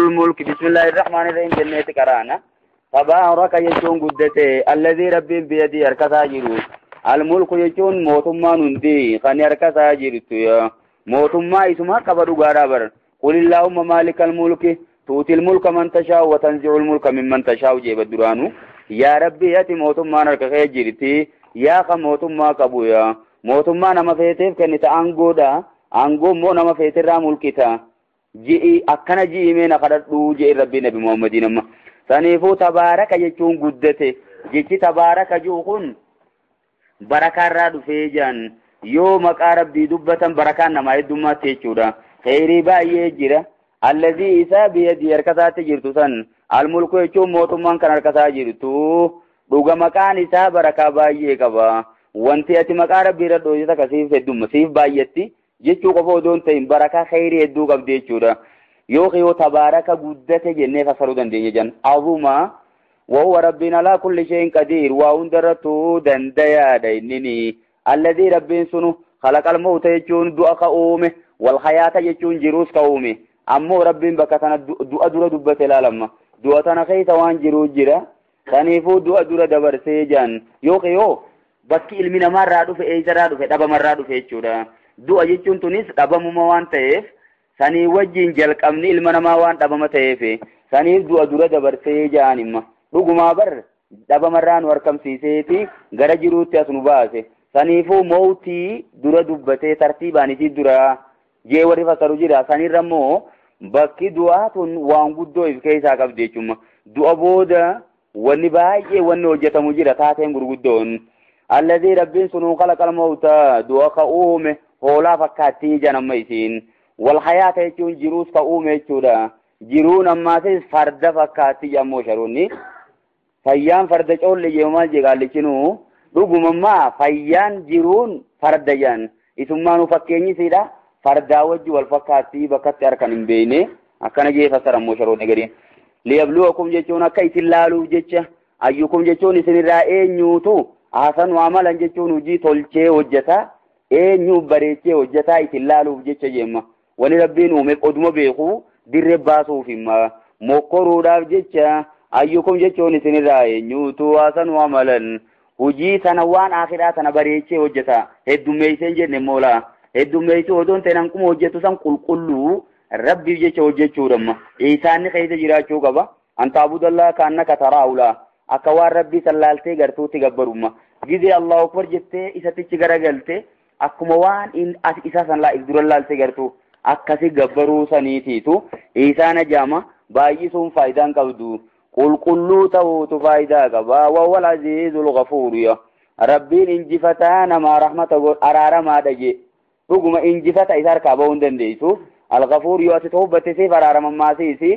الملك بسم الله الرحمن الرحيم جنة قرانا تبارك يجون قدته الذي ربي بيدي أركسا جرو الملك يجون موتما نندي خاني أركسا جرتو يا موتما اسمها قبرو غارابر قل اللهم مالك الملك تؤتي الملك من تشاء وتنزع الملك ممن تشاء جيب الدرانو يا ربي ياتي موتما نركسا جرتي يا خموتما قبويا موتما نما فيتيف كنت أنغودا أنغو مو نما فيترا ملكتا جئي أكنا جئي من أخرجوا جئ ربي نبي محمد نما سنيفو تبارك يجون قدته جئ تبارك جوهن بركة راد فيجان يوم أقرب دي دبة بركة نما يدوما تيجورا خيري باي جرا الذي إسا بيدي أركسات جرتوسن الملك يجون موتمان كان أركسات جرتو دوغا مكان إسا بركة باي كبا وانتي أتي مكارب بيردو جتا كسيف الدم سيف بايتي jechuu qofa odoon ta'in barakaa khayrii hedduu qabdi jechuudha. Yoo qiyoo tabaaraka guddate jennee fasaruu dandeenya jan. Azuma wahuwa rabbiin alaa kulli shay'in qadiir waa hundarrattuu dandayaadha innini. Alladii rabbiin sunu khalaqal mawta jechuun du'a ka uume wal hayaata jechuun jiruus ka uume. Ammoo rabbiin bakka tana du'a dura dubbate ilaalamma. Du'a tana keessa waan jiruu jira. Kaniifuu du'a dura dabarsee jan. Yoo qiyoo bakki ilmi namaarraa dhufe eessarraa dhufe dhabamarraa dhufe jechuudha. Du'a jechuun tunis dhabamuma waan ta'eef sanii wajjin jalqabni ilma namaa waan dhabama ta'eef saniif du'a dura dabarsee ja'an imma dhugumaa bar dhabamarraa nu harkamsiiseeti gara jiruutti as nu baase saniifuu mawtii dura dubbatee tartiibaan isii dura jee warri fasaru jira sanirra immoo bakki du'aa tun waan guddoo if keessaa qabdi jechuudha du'a booda wanni baay'ee wanni hojjetamu jira taateen gurguddoon alladhii rabbiin sunuu khalaqal mawta du'a ka uume hoolaa fakkaattii janamma isiin wal hayaata jechuun jiruus ka uume jechuudha jiruun ammaasis farda fakkaattii ammoo sharoonni fayyaan farda coolle jee maal jee qaallichinuu dhugumammaa fayyaan jiruun farda jaan isummaanuu fakkeenyisiidha fardaa wajji wal fakkaattii bakkatti harkan hin beekne akkana jee fassara ammoo sharoonni gadiin liyabluwakum jechuun akka isin laaluuf jecha ayyukum jechuun isinirraa eenyuutu ahsanu amalan jechuun hojii tolchee hojjeta eenyu bareechee hojjetaa isin laaluuf jecha jeemma wani rabbiin uumeef oduma beeku dirree baasuuf himma mokkoruudhaaf jecha ayyukum jechuun isinirraa eenyuutu ahsanu amalan hojii sana waan akhiraa sana bareechee hojjeta heddummeessee hin jenne moolaa heddummeessuu odoon ta'e hanquma hojjetu san qulqulluu rabbiif jecha hojjechuudhamma isaanni keessa jiraachuu qaba an taabudallaa kaannaka taraa'ulaa akka waan rabbii san laaltee gartuutti gabbarumma gizee Allahu akbar jettee isatichi garagalte akkuma waan isa san if dura laaltee gartuu akkasi gabbaruu saniitiitu isaan ajaama baay'isuun faayidaan qabdu qulqulluu ta'uutu faayidaa qaba wawwal aziizul ghafuur rabbiin injifataa namaa rahmata araaramaadha jee dhuguma injifata isa harkaa bahuu hin dandeessu alghafuur yoo ati toobatte siif araaramammaasiisi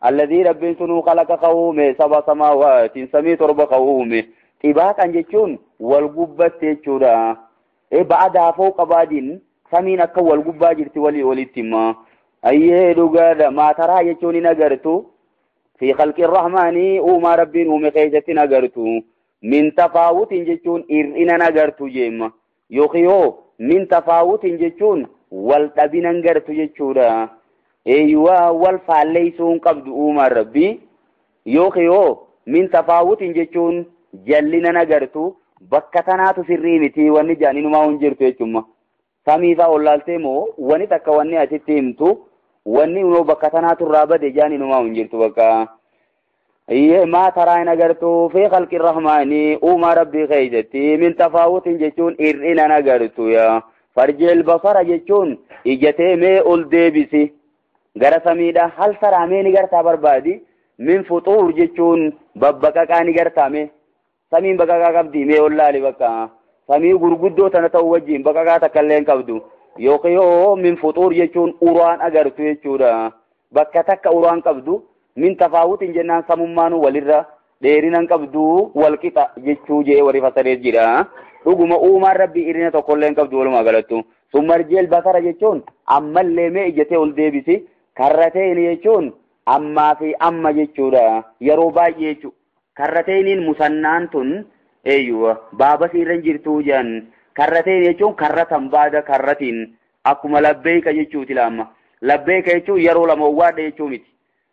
alladhii rabbiin sunuu khalaqa qawuume saba samaawaatiin samii torba qawuume xibaaqan jechuun wal gubbatte jechuudha. Ba'adaa fooqa baadiin samiin akka wal gubbaa jirti walii walitti himma. Ayyee dhugaadha maataraa jechuun hin agartu. Fi khalqi rahmaanii uumaa rabbiin uume keessatti hin agartu. Min tafaawutiin jechuun hir'ina hin agartu jeemma. Yookiin yoo min tafaawutiin jechuun wal dhabina hin gartu jechuudha. Eeyyuwaa wal faalleessuu hin qabdu uumaan rabbii. Yookiin yoo min tafaawutiin jechuun jallina hin agartu. Bakka tanaatu sirrii miti wanni jaaninuma hin jirtu jechuudha. Samii fa'aa ollaaltee moo wanni takka wanni asitti himtu wanni immoo bakka tanaatu irraa bade jaaninuma hin jirtu bakka. Maa taraa hin agartu fi khalqi rahmaanii uumaa rabbii keessatti min tafaawutiin jechuun hir'ina hin agartu yaa. Farjeel basara jechuun ijatee mee ol deebisi gara samiidha hal taraa mee ni gartaa barbaadi min fuxuur jechuun babbaqaqaa ni gartaa mee. Samiin baqaqaa qabdi mee ollaali bakka samii gurguddoo tana ta'u wajjin baqaqaa takka illee hin qabdu yookiin yoo min fuxuur jechuun uraan agartu jechuudha bakka takka uraan qabdu min tafaawutiin jennaan samummaanuu walirra dheerina hin qabdu wal qixa jechuu jee warri fasaree jira dhuguma uumaan rabbii hir'ina tokkollee hin qabdu walumaa galattu summarjeel basara jechuun ammallee mee ijjatee ol deebisi karrateen jechuun ammaa fi amma jechuudha yeroo baay'ee jechuudha. Karrateeniin musannaan tun eeyyuwa baaba siirra hin jirtuu jedhan karrateen jechuun karratan baada karratiin akkuma labbeeka jechuuti laamma labbeeka jechuun yeroo lama owwaadha jechuu miti.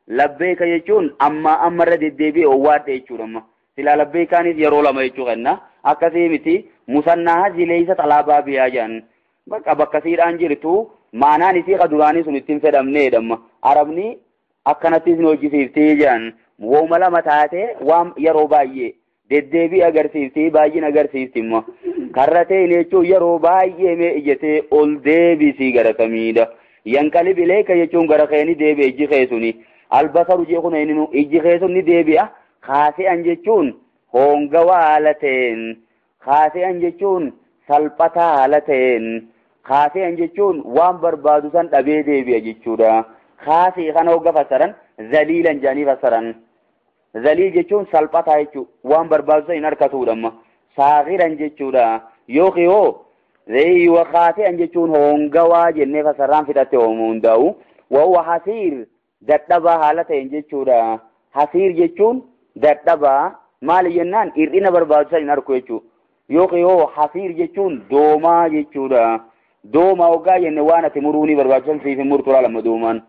Labbeeka jechuun amma ammarra deddeebi'e owwaadhe jechuudha amma. Silaa labbeekaanis yeroo lama jechuu kenna. Akkasii miti musannaa zileeysa xalaabaa biyaa jedhan. Bakka bakka siidhaan jirtu maanaan isii ka duraanii sun ittiin fedhamneedha amma. Arabni akkanattis nu hojjisiiftii jedhan. Wooma lama taatee waan yeroo baay'ee deddeebii agarsiiftii baay'ina agarsiifti immoo. Karrateen jechuun yeroo baay'ee mee ijjatee ol deebisii gara samiidha. Yanqalib ileeka jechuun gara keeni deebi'e ijji keessuni. Albasaru jee kun eenyu ijji keessun ni deebi'a. Kaasi'an jechuun hongawaa haala ta'een. Kaasi'an jechuun salphataa haala ta'een. Kaasi'an jechuun waan barbaadu san dhabee deebi'a jechuudha. Kaasii kana hogga fassaran zaliilan jedhanii fassaran. Zaliil jechuun salphataa jechuudha. Waan barbaadu san hin harkatuudha amma. Saaxiran jechuudha. Yookiin hoo zeeyiwa kaasi'an jechuun hongawaa jennee fassarraan fixatte hoomuu hundaa'u. Wahuwa hasiir dadhabaa haala ta'een jechuudha. Hasiir jechuun dadhabaa maali jennaan hir'ina barbaadu san hin arku jechuudha. Yookiin hoo hasiir jechuun doomaa jechuudha. Doomaa hoggaa jenne waan ati muruu ni barbaachisan siif hin murtu lama doomaan.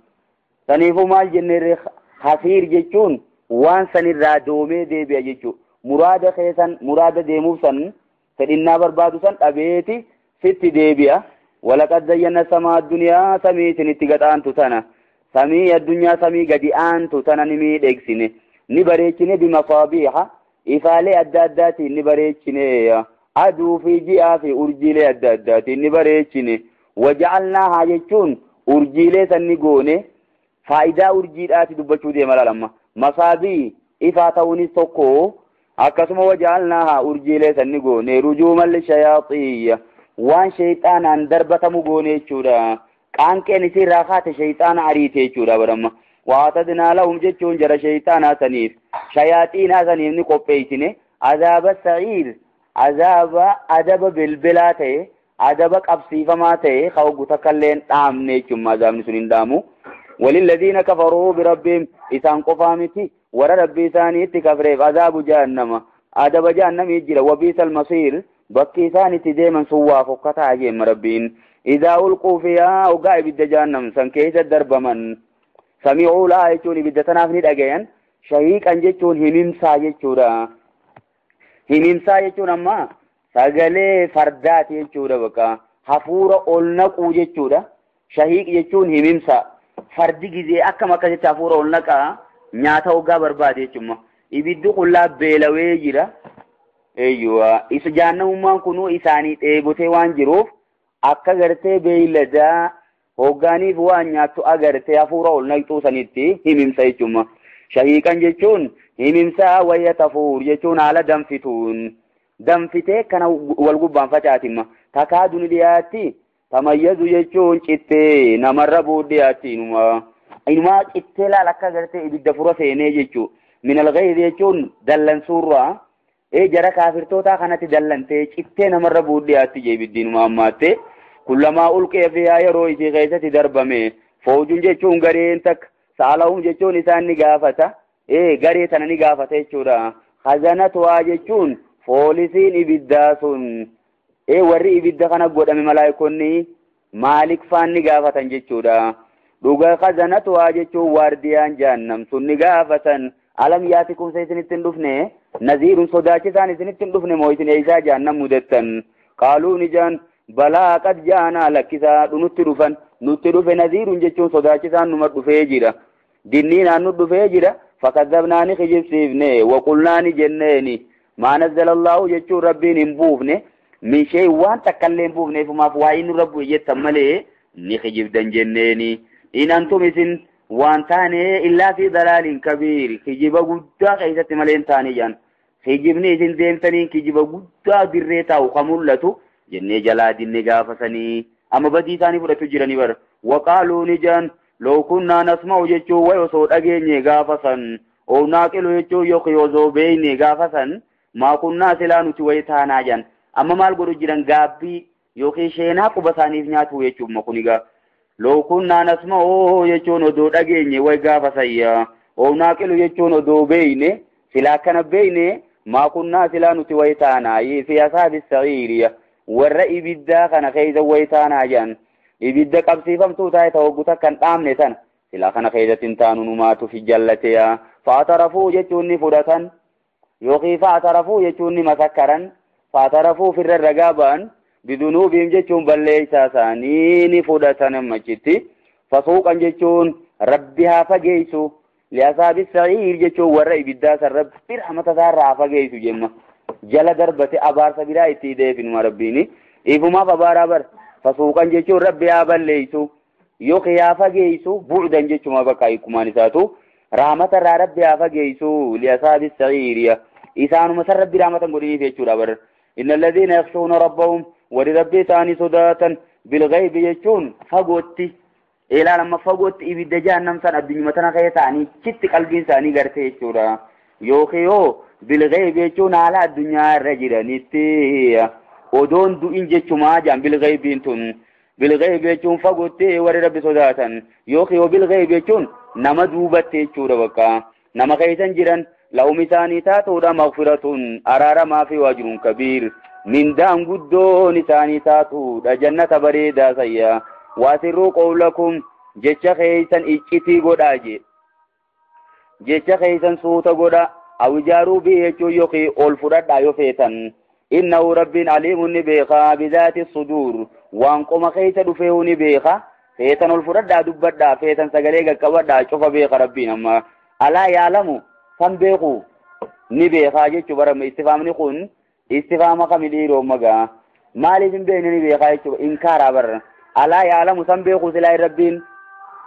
Saniifuu maal jenne hasiir jechuun waan sanirraa doomee deebi'a jechuudha. Muraada keessan muraada deemuuf san fedhinnaa barbaadu san dhabeeti sitti deebi'a. Walaqad zayyana samaa addunyaa samii isinitti gaxaantu tana. Samii addunyaa samii gadi aantu tana ni miidheegsine. Ni bareechine bimasaabiiha ifaalee adda addaatiin ni bareechine. Aduu fi ji'aa fi urjiilee adda addaatiin ni bareechine. Waja'alnaahaa jechuun urjiilee san ni goone. Faayidaa urjiidhaati dubbachuu deema laalamma. Masaabii ifaa ta'uunis tokko akkasuma waja'alnaahaa urjiilee san ni goone. Rujuuman lishayaaxiyya waan sheexaanaan darbatamu goone jechuudha. Qaanqeen isiirraa kaate sheexaana ariite jechuudha baramma. Waatadnaa lahum jechuun jara sheexaanaa saniif shayaaxiinaa saniif ni qopheessine. Azaaba sa'iir azaaba adaba bilbilaa ta'e adaba qabsiifamaa ta'e ka hoggu takka illee hin dhaamne jechuudha azaabni sun hin dhaamu. Walilladhiina kafaruu birabbiin isaan qofaa miti warra rabbii isaaniitti kafreef azaabu jahannama adaba jahannamii jira. Wabiisal masiir bakki isaan itti deeman sun waa fokkataa jeemma rabbiin. Idaa ulquu fiyaa hoggaa ibidda jahannam san keessa darbaman sami'uu laa jechuun ibidda tanaaf ni dhagayan. Shahiiqan jechuun himimsaa jechuudha. Himimsaa jechuun amma sagalee fardaati jechuudha bakka hafuura ol naquu jechuudha. Shahiiq jechuun himimsaa. Fardi gizee akkam akkasitti hafuura ol naqaa nyaata hoggaa barbaade jechuudha. Ibiddi qullaa beelawee jira. Eeyyuwa isa jahannamummaan kunuu isaanii dheebotee waan jiruuf akka gartee beeyladaa hoggaaniif waan nyaattu agartee hafuura ol naqxuu sanitti himimsa jechuudha. Shahiiqan jechuun himimsaa wayya tafuur jechuun haala danfituun danfitee kana wal gubbaan facaatimma. Takaa duni dhiyaatti tamayyazu jechuun cittee namarra buudhiyaatti inuma. Inumaa cittee laal akka gartee ibidda fura seenee jechuudha. Minal ghayzi jechuun dallansuurraa jara kaafirtootaa kanatti dallantee cittee namarra buudhiyaatti jee ibiddi inuma ammaatte. Kullamaa ulqiya fiihaa yeroo isii keessatti darbame fawjun jechuun gareen takka saalahum jechuun isaan ni gaafata. Garee tana ni gaafata jechuudha. Khazanatuhaa jechuun foolisiin ibiddaa sun warri ibidda kana godhame malaayikonni maalik faan ni gaafatan jechuudha. Dhuga khazanatuhaa jechuun waardiyaan jahannam sun ni gaafatan. Alam yaatikum sa isinitti hin dhufne naziirun sodaachisaan isinitti hin dhufne moo isin eeysaa jahannam mudattan. Qaaluu ni jaan balaa qad jaanaa lakkisaa nutti dhufan nutti dhufe naziirun jechuun sodaachisaan numa dhufee jira. Dinniinaan nu dhufee jira. Fakadzabnaa ni kijibsiifne waqulnaa ni jenneeni maa nazzala Allaahu jechuun rabbiin hin buufne min shay'in waan takka illee hin buufne ifumaaf waa'ee nurra bu'e jettan malee ni kijibdan jenneeni. In antum isin waan taane illaa fi dalaalin kabiir kijiba guddaa keessatti malee hin taane jedhan. Kijibni isin deemtaniin kijiba guddaa dirree taa'u kan mul'atu jennee jalaa dinne gaafasanii amma badii isaanii fudhachuu jiranii bara. Waqaaluu ni jedhan loo kunnaa nasma'u jechuun wayi osoo dhageenye gaafasan oo naaqilu jechuun yookiin osoo beekne gaafasan maa kunnaa silaa nuti wayi taanaa jedhan. Amma maal godhu jiran gaabbii yookiin sheenaa quba isaaniif nyaatu jechuudha kun egaa. Loo kunnaa nasma'u jechuun odoo dhageenye wayi gaafasayya oo naaqilu jechuun odoo beekne silaa akkana beekne maa kunnaa silaa nuti wayi taanaa fi asaabi sa'iiriya warra ibiddaa kana keessa wayi taanaa jedhan. Ibidda qabsiifamtuu taa'e ta'uu guutaa kan dhaamne sana Silaa kana keessatti hin taanu numaatu fi jallateya. Faatarafuu jechuun ni fudhatan yookiin faatarafuu jechuun ni masakkaran. Faatarafuu firra ragaa ba'an bidunuubiin jechuun balleessaa isaanii ni fudhatan ammachitti. Fasuuqan jechuun rabbi haa fageessu. Liasaabi sa'iir jechuun warra ibiddaa san rabbi rahmata isaarraa haa fageessu jemma. Jala darbate abaarsa biraa itti deefinuma rabbiini. Ifumaaf abaaraa bara. Fasuuqan jechuun rabbi haa balleessu. Yookiin haa fageessu bu'udan jechuma bakka hiikumaan isaatu. Rahmata irraa rabbi haa fageessu liasaabi sa'iiriya. Isaanuma san rabbi rahmatan godhiniif jechuudha bara. Inna alladhiina yakhshuuna rabbahum warri rabbi isaanii sodaatan bilghaybi jechuun fagootti. Eelaan amma fagootti ibidda jahannam san addunyuma tana keessa ta'anii chitti qalbiin isaanii gartee jechuudha. Yookiin yoo bilghaybi jechuun haala addunyaa irra jiranitti odoon du'in jechumaa jaan bilghaybiin tun. Bilghaybi jechuun fagootti warri rabbi sodaatan. Yookiin yoo bilghaybi jechuun nama duubatti jechuudha bakka. Nama keessan jiran la'um isaanii taatuudha maghfiratun araaramaa fi waajirun kabiir. Mindaan guddoon isaanii taatuudha jannata bareedaa sayyaa. Waasirruu qawlakum jecha keessan iccitii godhaa jee. Jecha keessan suuta godha. Awijaaruu bii jechuun yookiin ol fudhadhaa yoo feetan. Innahu rabbiin aliimun ni beekaa bizaati suduur. Waan qoma keessa dhufee ni beeka. Feetan ol fudhadhaa dubbadhaa. Feetan sagalee qaqqabadhaa cufa beeka rabbiin amma. Alaa yaalamu san beeku ni beekaa jechuu barame. Istifaamni kun istifaama kami dhiiroo magaa. Maaliif hin beekne ni beekaa jechuudha. Inkaaraa barra. Alaa yaalamu san beeku silaa rabbiin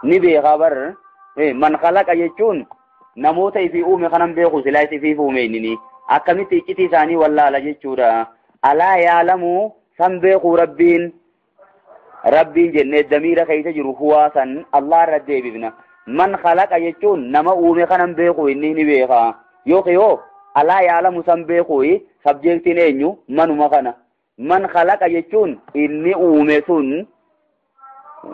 ni beekaa barra. Man khalaqa jechuun namoota ifii uume kanan beeku silaa ifiif uume inni. Akkamitti iccitii isaanii wallaala jechuudha. Alaa yaalamu san beeku rabbiin. Rabbiin jennee damiira keessa jiru huwaa san Allah irra deebifna. Man khalaqa jechuun nama uume kanan beeku inni ni beeka. Yookiin yoo alaa yaalamu san beeku sabjeektiin eenyu manuma kana. Man khalaqa jechuun inni uume sun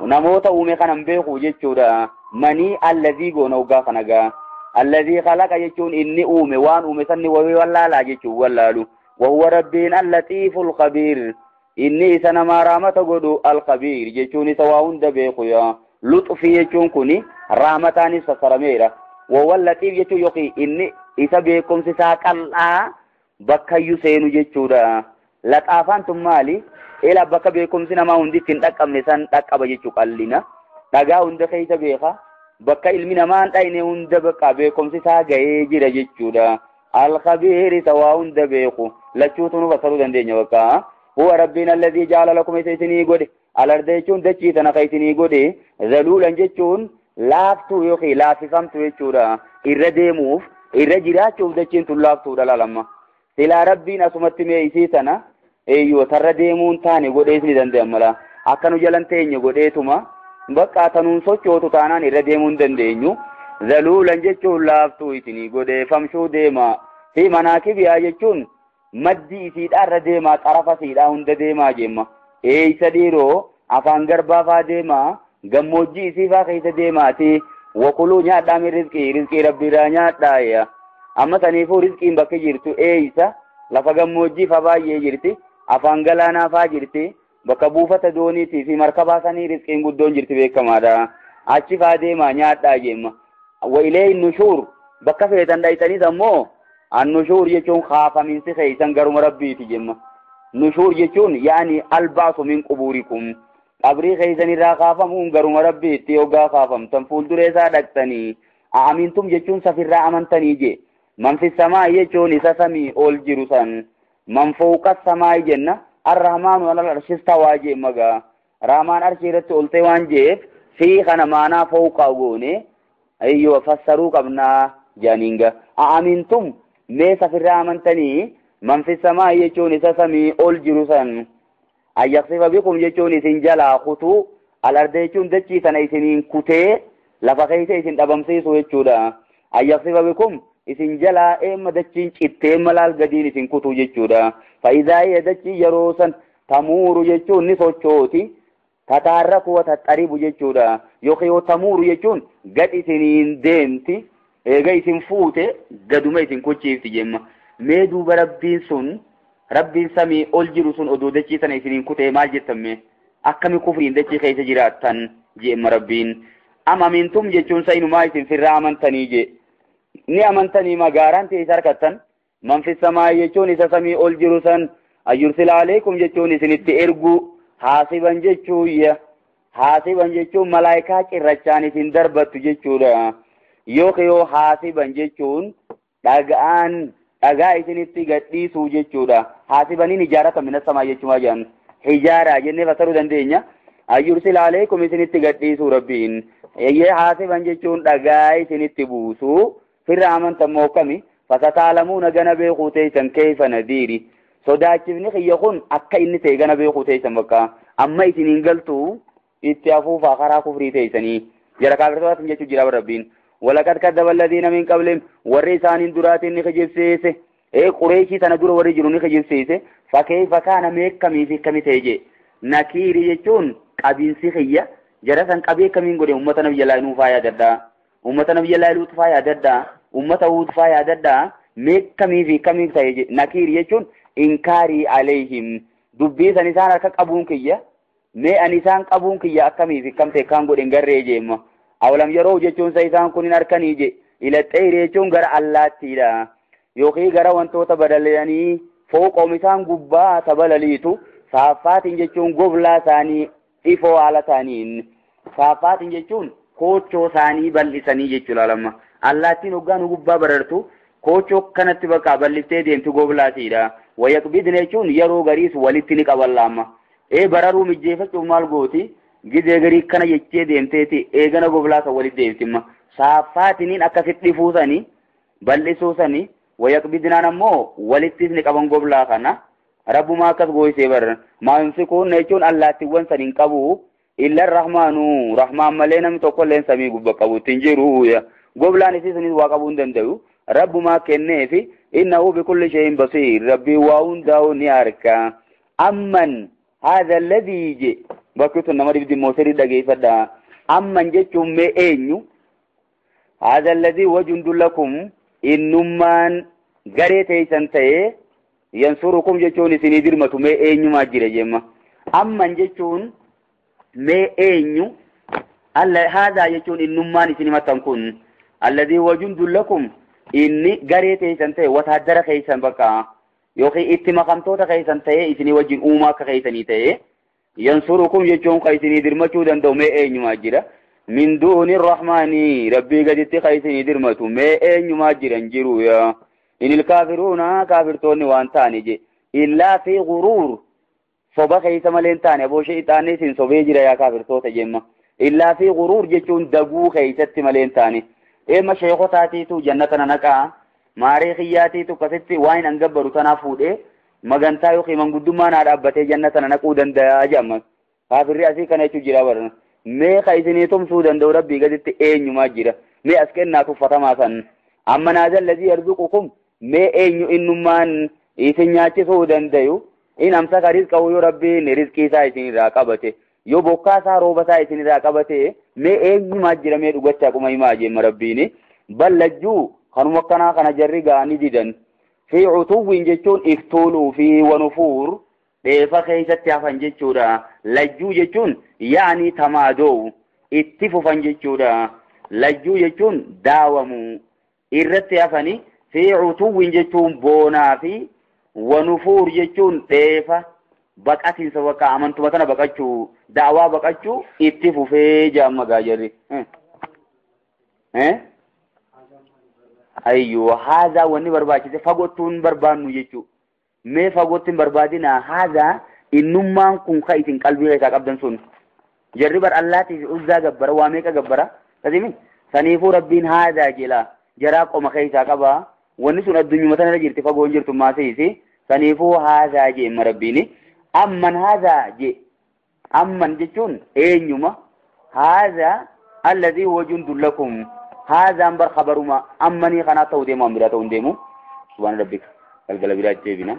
namoota uume kanan beeku jechuudha. Manii allazii goona hoggaa kana gaa. Allazii khalaqa jechuun inni uume waan uume sanni wayii wallaalaa jechuun wallaalu. Wahuwa rabbiin allatiiful khabiir. Inni isa namaa rahmata godhu alkhabiir jechuun isa waa hunda beeku yaa. Luxfii jechuun kuni rahmataanis fassarameera. Wahuwa latiif jechuun yookiin inni isa beekumsi isaa qal'aa bakkayyuu seenu jechuudha. Laxaafaan tun maali? Ela bakka beekumsi namaa hundi ittiin dhaqqabne san dhaqqaba jechuu qallina. Dhagaa hunda keessa beeka. Bakka ilmi namaa hin dhayne hunda bakka beekumsi isaa gahee jira jechuudha. Alkhabiir isa waa hunda beeku. Lachuutu nu fassaruu dandeenya bakka. Huwa rabbiin alladhii ja'ala lakum isa isinii godhe. Alarda jechuun dachii tana kan isinii godhe. Zaluulan jechuun laaftuu yookiin laaffifamtu jechuudha. Irra deemuuf irra jiraachuuf dachiin tun laaftuudha laalamma. Silaa rabbiin asumatti mee isii tana eeyyoo tarra deemuun taane godhees ni danda'an mala. Akka nu jalan teenye godheetuma bakka tanuun sochootu taanaan irra deemuu hin dandeenyu. Zaluulan jechuun laaftuu isinii godhe famshuu deema. Fi manaakibiyaa jechuun maddi isiidhaa irra deemaa xarafa isiidhaa hunda deemaa jemma. Eeysa dhiiroo afaan garbaa faa deemaa gammoojjii isii faa keessa deemaati. Wakuluu nyaadhaa min rizqii rizqii rabbiirraa nyaadhaa. Amma saniifuu rizqiin bakka jirtu eeysa lafa gammoojjii faa baay'ee jirti. Afaan galaanaa faa jirti. Bakka buufata dooniitii fi markabaa sanii rizqiin guddoon jirti beekamaadha. Achi faa deemaa nyaadhaa jemma. Wa ilee nushuur bakka feetan dhayxaniis ammoo annushuur jechuun kaafamiinsi keeysan garuma rabbiiti jemma. Nushuur jechuun yaani albaasu min qubuurikum. Qabrii keeysan irraa kaafamuun garuma rabbiitti hoggaa kaafamtan fuulduree isaa dhaqxanii. Aamintum jechuun safirraa amantanii je. Man fi samaa jechuun isa samii ol jiru san. Man fawqa samaa jenna. Arrahmaanu alal arshi istawaa jee magaa. Rahmaan arshii irratti ol ta'e waan jeef fi kana maanaa fawqaa goone ayyoo fassaruu qabnaa jaaniinga. Aamintum mee safirraa amantanii man fi samaa jechuun isa samii ol jiru san. Ayyaqsifa bikum jechuun isin jalaa kutuu alarda jechuun dachii sana isiniin kutee lafa keessa isin dhabamsiisu jechuudha. Ayyaqsifa bikum isin jalaa eemma dachiin cittee malaal gadiin isin kutuu jechuudha. Faayidaa hiya dachii yeroo san tamuuru jechuun ni sochooti. Tataarraku wa taxaribu jechuudha. Yookiin yoo tamuuru jechuun gad isiniin deemti. Eega isin fuute gaduma isin kuchiifti jemma. Mee duuba rabbiin sun rabbiin samii ol jiru sun odoo dachii sana isiniin kutee maal jettan mee? Akkami kufriin dachii keessa jiraattan jeemma rabbiin. Am amintum jechuun sa'inumaa isin firraa amantanii je. Ni amantanii magaaraan ta'e isa harkattan. Man fi samaa'i jechuun isa samii ol jiru san. Ayyursila aleekum jechuun isinitti ergu. Haasiban jechuuyya. Haasiban jechuun malaayikaa cirrachaan isin darbattu jechuudha. Yookiin yoo haasiban jechuun dhagaan dhagaa isinitti gadhiisuu jechuudha. Haasibaniin ijaarata mina samaa jechuudha jedhan. Hijaaraa jennee fassaruu dandeenya. Ayyursila aleekum isinitti gadhiisuu rabbiin. Eeyyee haasiban jechuun dhagaa isinitti buusuu. Firra amantan moo kami? Fasataalamuuna gana beekuu teessan keessa nadiiri. Sodaachifni kiyya kun akka inni ta'e gana beekuu teessan bakka. Amma isiniin galtuu itti afuufaa karaa kufrii teessanii. Jara kaafirtootaatti jechuu jira rabbiin. Walaqad kaddaba alladhiina min qablihim warri isaaniin duraatiin ni kijibsiise. Qureeshii sana dura warri jiru ni kijibsiise. Fakkeeffa kaana meeqamii fi kami ta'e jee. Nakiiri jechuun qabiinsi kiyya jara san qabee kamiin godhe uummata nabiyya Nuufaa yaadadhaa. Uummata nabiyya Luutfaa yaadadhaa. Uummata Huudfaa yaadadhaa. Meeqamii fi kamii ta'e jee. Nakiiri jechuun inkaarii aleehim. Dubbii san isaan harka qabuun kiyya. Mee ani isaan qabuun kiyya akkamii fi kam ta'e kan godhe garree jeemma. Awalam yeroo jechuun sa isaan kun hin harkanii je. Ila xeeyri jechuun gara allaattiidha. Yookiin gara wantoota badalanii fooqoom isaan gubbaa tabalaliitu. Saaffaatiin jechuun goblaa isaanii ifoo haala isaaniin. Saaffaatiin jechuun koochoo isaanii bal'isanii jechuudha lama. Allaattiin hoggaa nu gubbaa barartu koochoo kanatti bakka bal'iftee deemti goblaatiidha. Wayaqbidna jechuun yeroo gariis walitti ni qaban lama. Bararuu mijjeeffachuuf maal gooti? Gizee garii kana jechee deemteeti eegana goblaa kan walitti deemtimma. Saaffaatiniin akkasitti dhifuusanii bal'isuusanii wayaqbidnaan ammoo walittis ni qaban goblaa kana. Rabbumaa akkas gooyisee barra. Maamsikuun jechuun allaattiiwwan san hin qabu. Illa rahmaanu rahmaan malee namni tokkolleen samii gubba qabu ittiin jiru. Goblaan isii sunis waa qabuu hin danda'u. Rabbumaa kenneefi innahu bikulli shay'in basiir. Rabbii waa hundaa'u ni arka. Amman haadha alladhii je bakki tun nama dhibdi immoo sirrii dhageeffadha. Amman jechuun mee eenyu? Haadha alladhii wajundu lakum innummaan garee teessan ta'ee yansurukum jechuun isinii dirmatu mee eenyumaa jira jemma. Amman jechuun mee eenyu? Haadha jechuun innummaan isin himattan kun alladhii wajundu lakum inni garee teessan ta'e wataaddara keessan bakka yookiin itti makamtoota keessan ta'e isinii wajjin uumaa akka keessanii ta'e yansurukum jechuun kan isinii dirmachuu danda'u mee eenyumaa jira. Min duuni rahmaanii rabbii gaditti kan isinii dirmatu mee eenyumaa jiran jiru yaa. Inil kaafiruuna kaafirtoonni waan ta'ani je. Illaa fi guruur soba keessa malee hin taane aboo shayxaanni isin sobee jira yaa kaafirtoota jemma. Illaa fi guruur jechuun daguu keessatti malee hin taane. Eema sheekotaatiitu jannata na naqaa. Maaree kiyyaatiitu akkasitti waan hin gabbaru tanaaf fuudhee magantaa yookiin manguddummaa naa dhaabbatee jannata na naquu danda'a jedhama. Kaafirri asii kana jechuun jira barana. Mee ka isinii tumsuu danda'u rabbii gaditti eenyumaa jira. Mee as kennaa tuffatamaa san. Amma naazal ladii yarzuqukum mee eenyu innummaan isin nyaachisuu danda'u. In amsaka rizqahu yoo rabbiin rizqii isaa isinirraa qabate. Yoo bokkaa isaa rooba isaa isinirraa qabate mee eenyumaa jira mee dhugachaa quma himaa jemma rabbiin. Ballajjuu kanuma akkanaa kana jarri ga'anii didan. Fi cutuwwiin jechuun iftuuluu fi wanufuur dheefa keessatti hafan jechuudha. Lajjuu jechuun yaa'anii tamaadoo itti fufan jechuudha. Lajjuu jechuun daawamuu irratti hafanii fi cutuwwiin jechuun boonaa fi wanufuur jechuun dheefa baqatiinsa bakka amantuma tana baqachuu daawaa baqachuu itti fufee jaamma gaa jarri. Ayyoo haadha wanni barbaachise fagottuun barbaannu jechuudha. Mee fagootti hin barbaadina haadha innummaan kun ka isin qalbii keessaa qabdan sun. Jarri bar allaatii fi uzzaa gabbara waa meeqa gabbara? Kasimi saniifuu rabbiin haadha jela jaraa qoma keessaa qaba. Wanni sun addunyuma tanarra jirti fagoo hin jirtu maasiisi. Saniifuu haadha jeemma rabbiini. Amman haadha je. Amman jechuun eenyuma? Haadha alladhii huwa jundun lakum. Haadhaan bar khabaruma ammanii kanaa ta'uu deemu an biraa ta'uu hin deemu. Subhaana rabbika. Galgala biraa deebina.